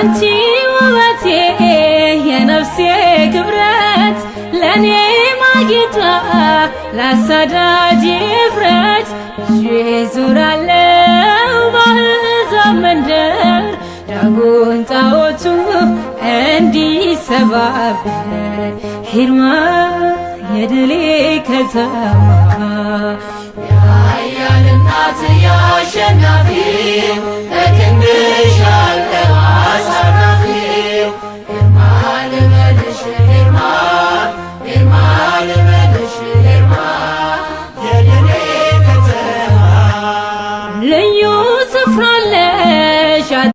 አንቺ ውበቴ የነፍሴ ክብረት ለእኔ ማጌጫ ላሳዳጅ ፍረት ዞራለው ባሕዛብ መንደር ዳጎን ጣዖቱ እንዲሰባበር ሂርማ የድሌ ከተማ። የኃያል እናት የአሸናፊ በክንድሽ